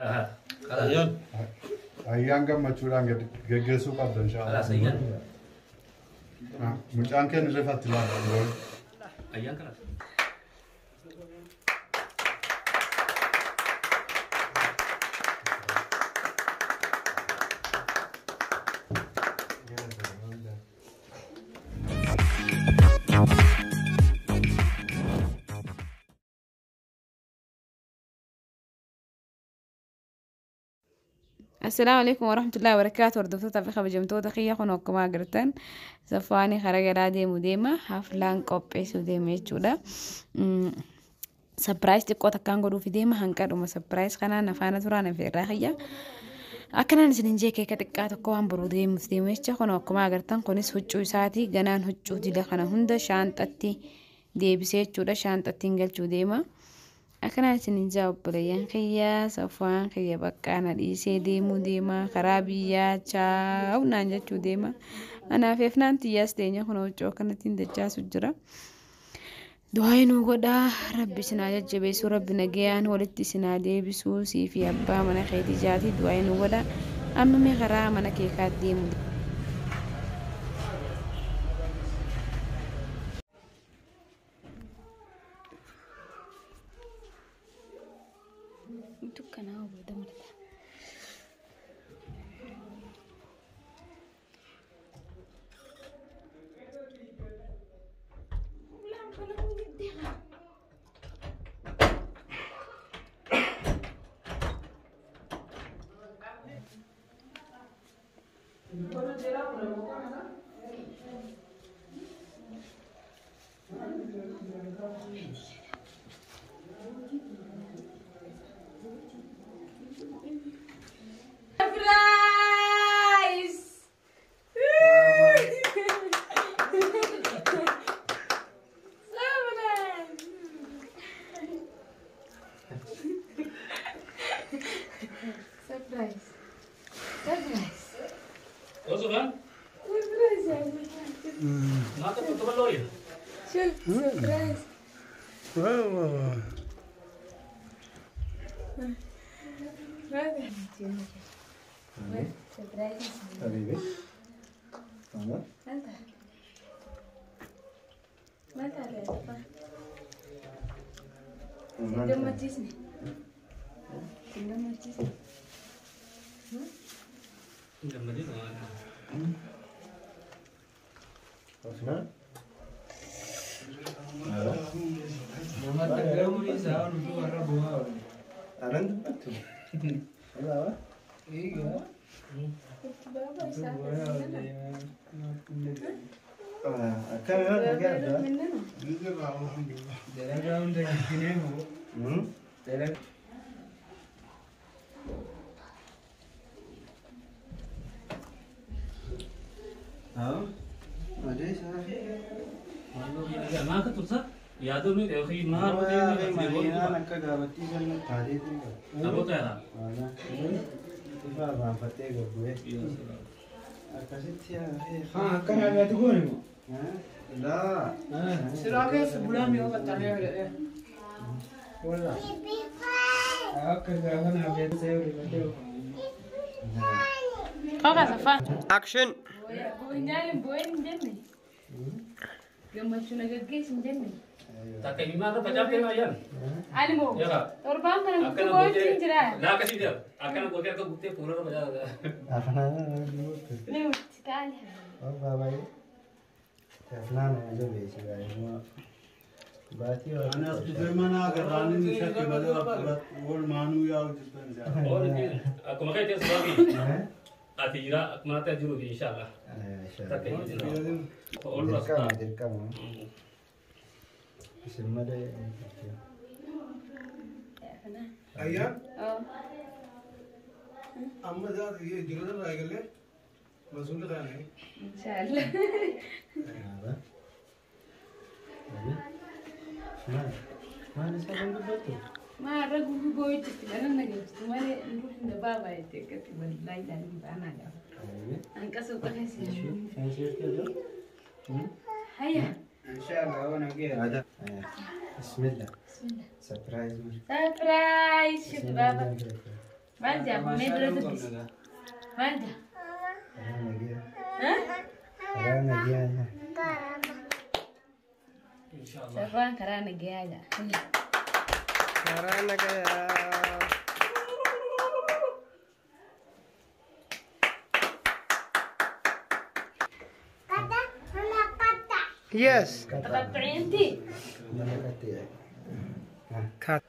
Ayyaan. Ayyaan gammachuudhaan geggeessuu qabda inshallah. Khalas ayyaan. Mucaan kee ni rifatti laata. Ayyaan khalas. Assalaamu alaikum warahmatullahi wabarakatuh. Hordoftoota fi kabajamtoota kiyya, kun akkuma agartan Safaanii karaa garaa deemu deema, haflaan qopheessuu deema jechuudha. Surprise xiqqoo takkaan godhuufi deema, hanqadhuma surprise kanaan afaana turaan afeerraa kiyya. Akkanaan isin jee keeka xiqqaa tokko waan boruu deemuuf deemu jecha. Kun akkuma agartan kunis huccuu isaati, ganaan huccuu dila kana hunda shaanxatti deebisee jechuudha, shaanxattiin galchuu deema. Akkanaan isin jaa obboleeyyan kiyya, Safwaan kiyya baqqaa na dhiisee deemuu deema, karaa biyyaa chaaw naan jechuu deema. Anaaf efnaan tiyyaas teenya kun huccuu akkanattiin dachaasu jira. Du'aa nuu godhaa, rabbi isin haa jajjabeessuu, rabbi nagayaan walitti isin haa deebisuu, sii fi abbaa mana keetii jaatii du'aa nuu godhaa. Amma mee karaa mana keekaa deemu. Dukkanaa booda marta. Surprise! Surprise! Surprise! Surprise! Osoo Surprise! maal tokko bal'oo شوف surprise. Surprise. حبيبي. تمام. ما تعرف gammachiisne, sin gammachiisne. Gammadii. Osman. Anan dubbattu. Walaa. Akkana yoo dhagaadha. Ni jirra alhamdulillah. Haa. Adeessa. Maal ka tursa? Yaaduu ni yookiin maal Maayinaan akka gaafattii sana taateetiin qaba. Namoota yaada. Ifa irraanfattee gabbu'ee. Akkasitti Haa, akkana nyaatu goone moo? Laa. Siraa keessa bulaa mi'oo qaxxamee fedhee. Walla. Akka gaafa naaf jettee rifatee. Qoqa Safaa. Action! Boo'inaan boo'in hin jenne. Gammachuu na gaggeessi hin jenne. Takka himaa irra facaaftee maayyaan. Ani moo Yara. torbaan kana guutuu Akkana boo'ichi gootee. hin jiraa. Laa akkasii jira. Akkana gootee akka guuttee fuula irra facaafte. Afaan dubbattu. Nuti taale. Abbaa baay'ee. Afnaan nama jabeessi baay'ee. Baatii waa. Ani as dhufee mana agarraan inni shakke malee walumaanuu yaa'u jirtan jaa. Akkuma kee teessu baafii. Ati jira akkuma natti jiru fi inshallah. Takka hin jiru. Ol Dirqama dirqama. Isin malee. Ayyaan amma jiroota irraa eegallee masuulli kaane. Inshallah. Maal? Maal isa kan dubbattu? Ma irra guutuu boo'ichitti mana na geessitu malee nruuh inda baabaa jettee akkatti wallahi ilaalin ba'anaa gaafa. Hanqasuu qofeessi. Hayya. Inshallah waan hagee. Bismillah. Bismillah. Surprise. Surprise! Shifti baaba. Maal jaa mee dura dubbisi. Maal jaa? Karaa nagayaa. Safwaan karaa nagayaa jaa. Karaa nagayaa. Yes. تقطعي انتي؟ Cut.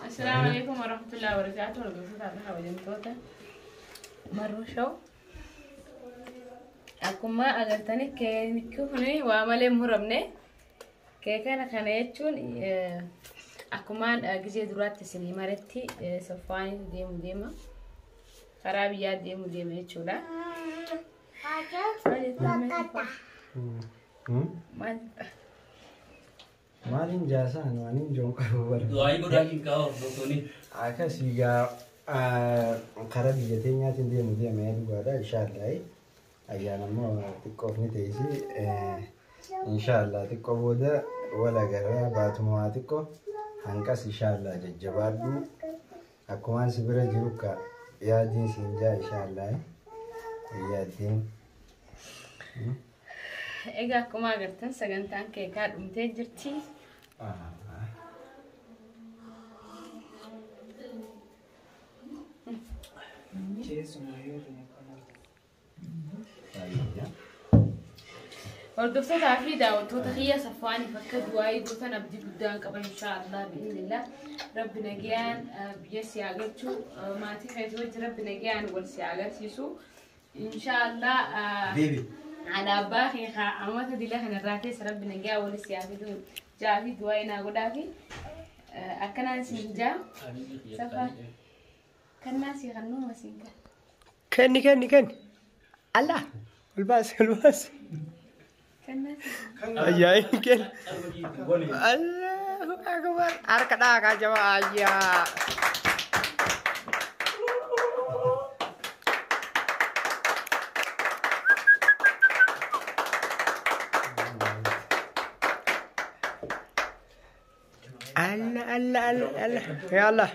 السلام عليكم ورحمة الله وبركاته. Hordoftoota Marruu Show. Akkuma agartani keekni kun waa malee muramne. Keeka kana jechuun akkuma gizee duraatti isinii maretti Safwaan deemu deema. Karaa biyyaa deemu deema jechuudha. Maal Maaliin jaasaan waan hin joon qabu bara. Du'aayii godhaa hin qabu hordoftoonni. Akkasii gaa karaa biyya teenyaatiin deemu deema dhugaadha inshaallah. Ayyaana immoo xiqqoof ni teessi. Inshaallah xiqqoo booda wal agarraa baatuma waa xiqqoo hanqas inshaallah jajjabaadhu. Akkumaan si bira jiru ka yaadiin siin jaa inshaallah. Yaadiin. Egaa akkuma agartan sagantaan keekaa dhumtee jirti. Hordoftootaa fi daawwattoota kiyya Safwaaniif akka du'aayii gootan abdii guddaan qaba inshaallah bi'iznillah. Rabbi nagayaan biyya si haa galchu maatii keetii wajji rabbi nagayaan wal si haa agarsiisu inshaallah. Alaabaa kee amata dila kanarraa keessa rabbi nagayaan wal si haa fidu jaa fi du'aayii naa godhaa fi akkanaan siin jaa Safwaan kannaa si kannuu masiin kan. Kenni kenni kenni. Allah. Ol baasi ol baasi. Ayyaa kenni. Allahu akbar. Harka dhaakaa jabaa ayyaa. Allah Allah Allah Allah. Ya Allah.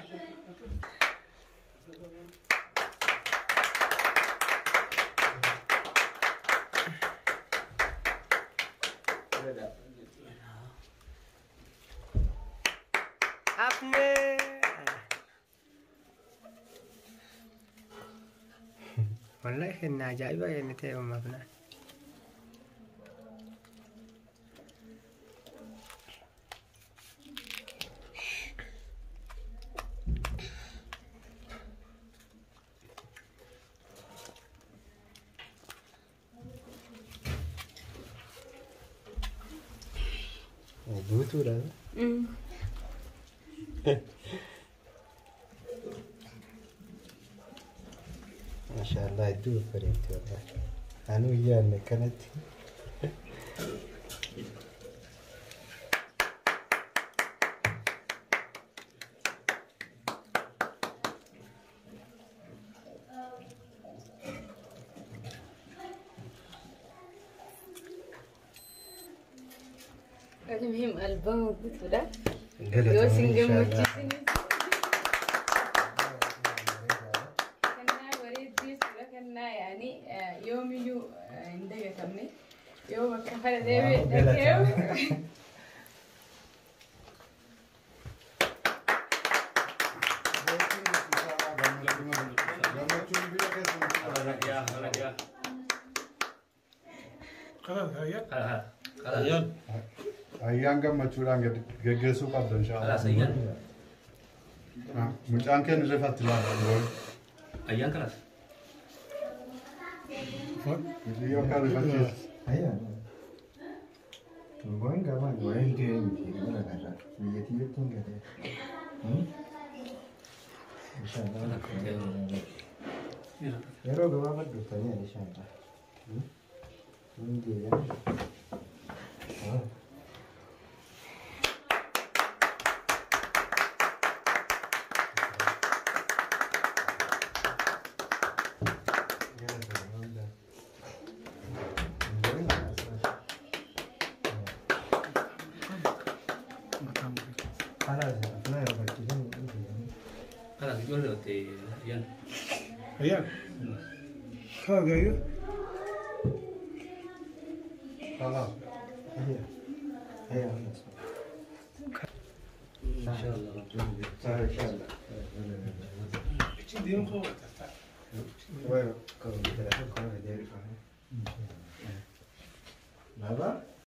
Apne. Wallahi kenna ajaa'iba kenne ta'e uumaaf naan. Guutuudha. Maashaallah hedduu bareeddi wallahi. Anuu yaadne kanatti. المهم ألبوم guutuudha. Yoo isin gammachiisin kannaa bareedduu jechuudha. Kannaa yaani yoomiyyuu hin dagatamne yoo bakka fara deeme dhaqeewu. Ayyaan gammachuudhaan geggeessuu qabda inshaallah. Mucaan keenya rifatti laata. Ayyaan kanas. Yoo kan rifachiisa. Ayyaan. Waan gabaan waan ga'ee miti wal agarra. Biyya tiyyatti hin galee. Inshaallah. Yeroo gabaabaa dhuftanii inshaallah. Hin deebi'an. Ijoollee ayyaana. Ayyaan. Kaa gayu. Haa. هيا. Inshaallah. Inshaallah. Ichi deemu koo tatta. Bueno, con baba.